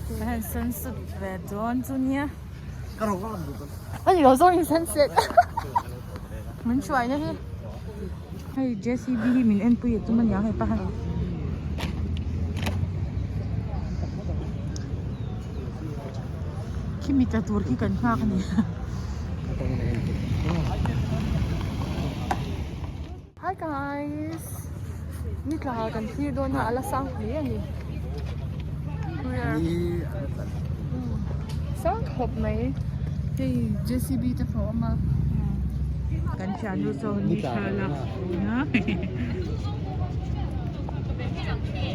Kan han sunset ve dawn chu nia. Ani lo zawng in sunset. Min hruaina hi. Hei JCB hi min enpui a tum aniang hei pa han. Khimi tla tur khi kan nghak a ni. Hi guys ni tla kan thlir dawn a ala sang hle a ni sang khawp mai hei JCB te pawh a awm a kan thiannu sawn ni thla lak tun a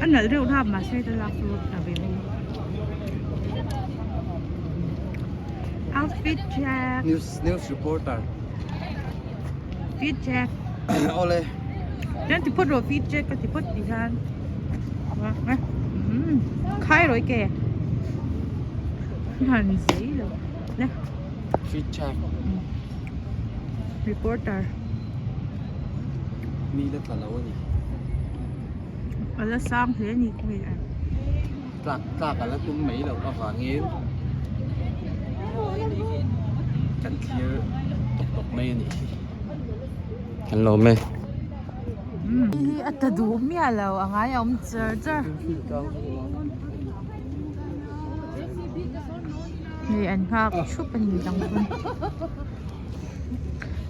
a nalh reuh rap mahse ta lak chu a ve bawk outfit check news news reporter Fit check. Awle. Nan ti phawt rawh fit check ka ti phawt ti hian. Khai rawh i ke. Han zei lo. Le. Fit check. Reporter. Mi la tla lo ani. Ala sang hle ni khawi a. Tlak tlak ala tum mai loh avangin kan thlir tawk tawk mai a nih hi. Kan lawm e. Hi a ta duh miah lo a ngai a awm char char. Hei an nghak thup a ni midang pawn.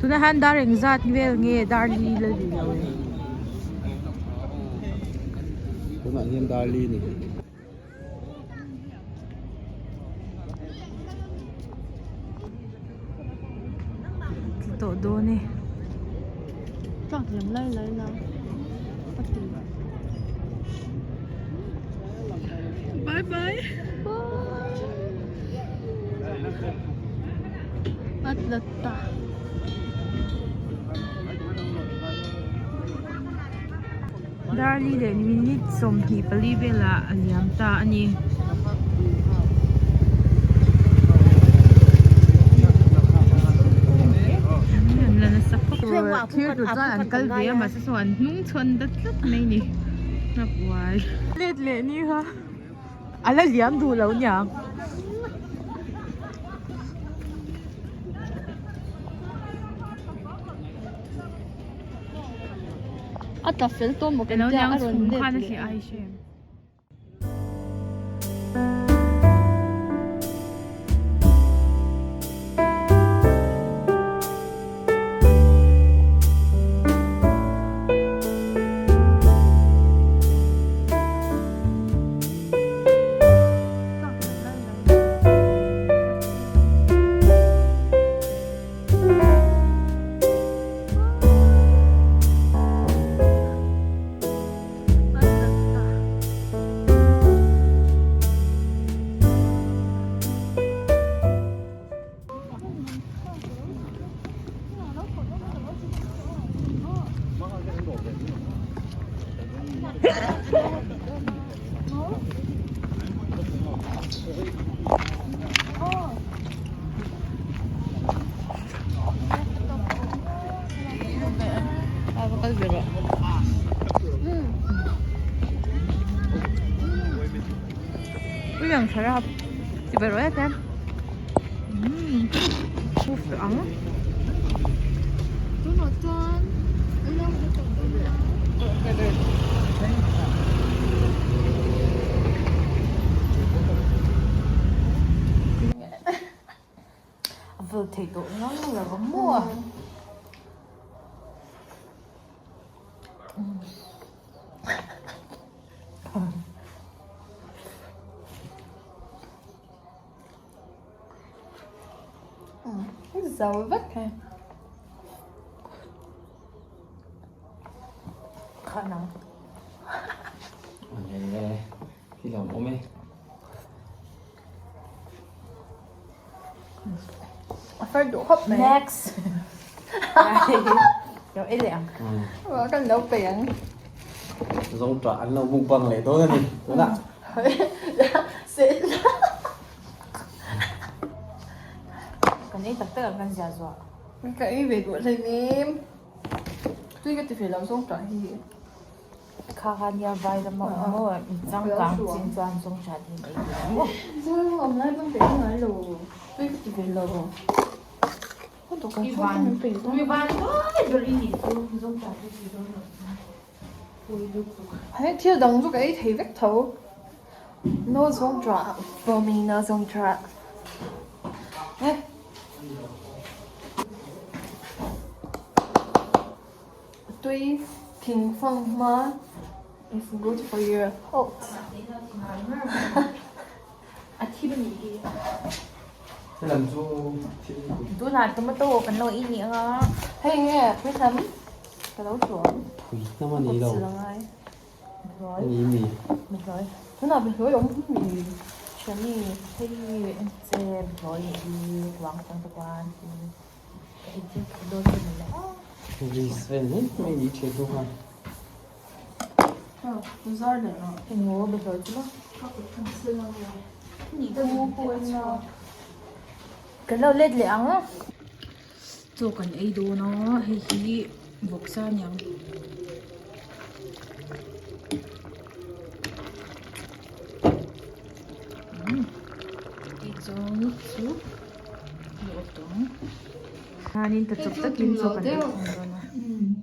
Tunah hian dar engzat vel nge dar li la ri lo e. Tunah hian dar li ni. Tla tawh dawn e. Tlak lem lai lai la a ti. Bye bye. A tla ta. Darli leh minute 24 velah a liam ta a ni. An la nasa khawp mai. Thlir tur chuan an kal ve a mahse saw an hnung chhawn ta tlat mai ni. A buai. Let leh ni kha a la liam duh lo niang. A tla fel tawh maw kan tia a rawn let leh a. Tunah chuan A vul thei tawh ngang lo va maw. Zo vek he. Kha nang. Awle hi lam awm e. A fer duh khawp mai. Next. Lo ei leh ang. Kan lo pe ang. Zo tah an lo mukbang leh dawn a ni tunah. Kan ei tak tak ang kan zia zuah. Ka ei ve duh hleinem. Tui ka ti ve lo zawng tah hi. Kha kha nia vai lama awm maw changkang chin chuan zawng tha te in ei ve ang maw. Zawng awm lai pawn pe ngai lo tui ka ti ve lo. Ka dawhkan chhung te min pe dawn. Mi van lai ber i nih chu zawng tha te ti dawn lo chuan pui lutuk. Hei thil dang chu ka ei thei vek tho. No zawng tha for me no zawng tha. Eh. Tui thing fang hma is good for your health. A thi bani hi. Tunah tomato kan lo ei ni anga. Hei nge pui hnam ka lo tuam. Pui hnam a ni lo. Ni mi. Tunah bihlawi awm mi. Shani hei che bihlawi hi ruang atang te khan. Grease vel mai mai ni ṭhian ho khan. Kan lo let leh ang chaw kan ei dawn a hei hi vawksa a niang. Tichuan chu.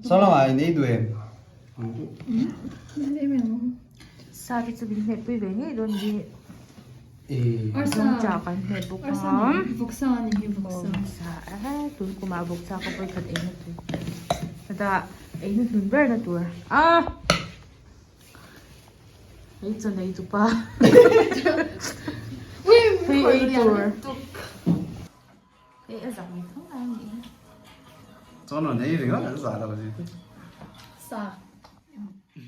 Saw lamah in ei duh em? Sa te chu min hmeh pui ve ngei dawn hi. Zawngcha kan hmeh bawk a. Vawksa a ni hi vawksa. Vawksa e tun kumah vawksa ka vawi khat ei na tur. Chutah ei hnuhnun ber na tur a. Hei chaw nei tu pa. Hei ei tur. Hei a zak ve tho mai a nih hi. Chuan rawn ei ringawt an zah lo zui te. Sa.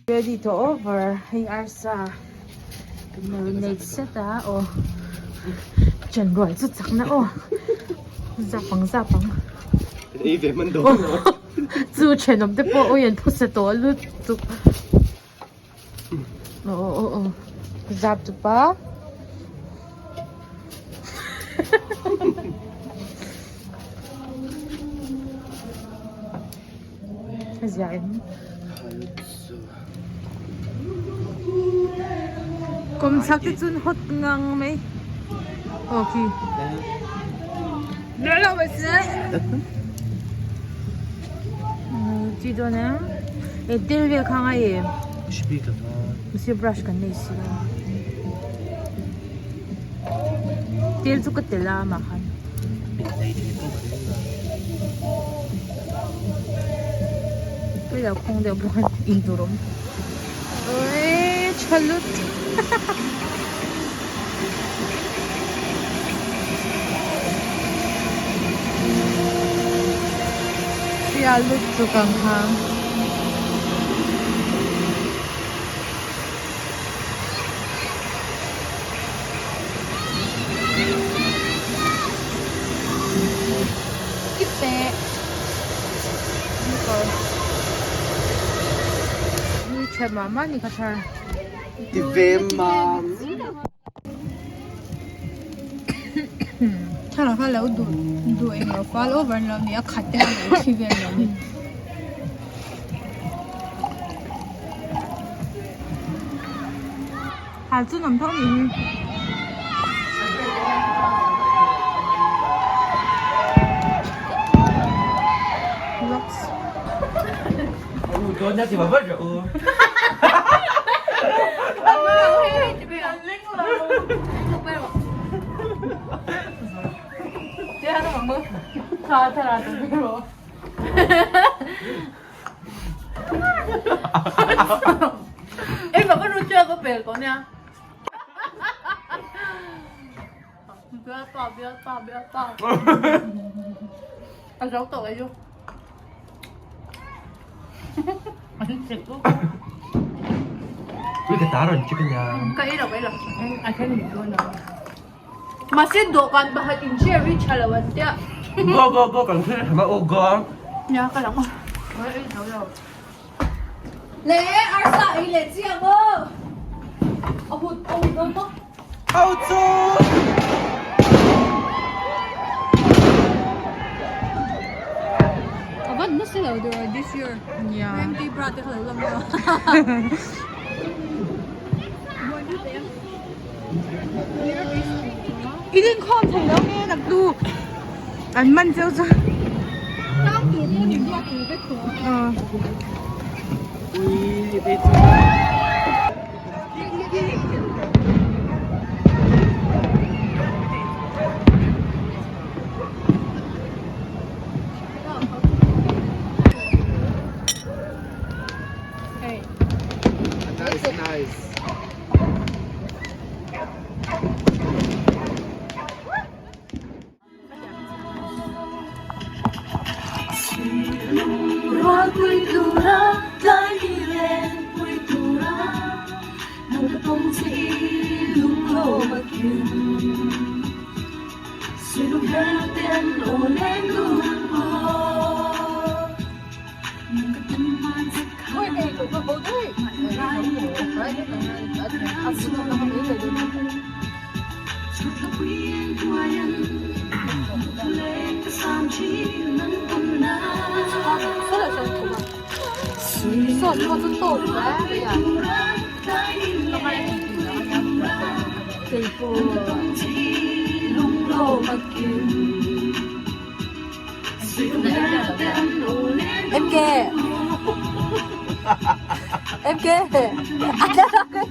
Ready to over hei arsa kan marinate set a aw chan rual chu chak na aw zapang zapang. Ei ve hman dawn lo. Chu thenawm te pawh awi an phusa tawh lutuk. Aw aw aw zap chu pa. A zia em. Kawmchhak te chuan hot ngang mai. Aw khi. Chi dawn em e tel vel kha ngai em mahse brush kan nei si lo a tel chu ka tel a amah khan hei lo khawng deuh bawk a in tur awm awii tha lutuk. Chhia lutuk ang kha. Ni tha mah mah ni kha thar. Ti ve mam. Thlalak kha lo duh duh eng lo fal over lo ni a khat te khan lo thi vel lo ni. Hal chu nuam tho ni hi. Rocks. In inkhawm thei lo nge nak tu an man cheu chu. Tang tur pawh ni ruat tur vek tawh. Nice, nice. Em kìa. Em kìa.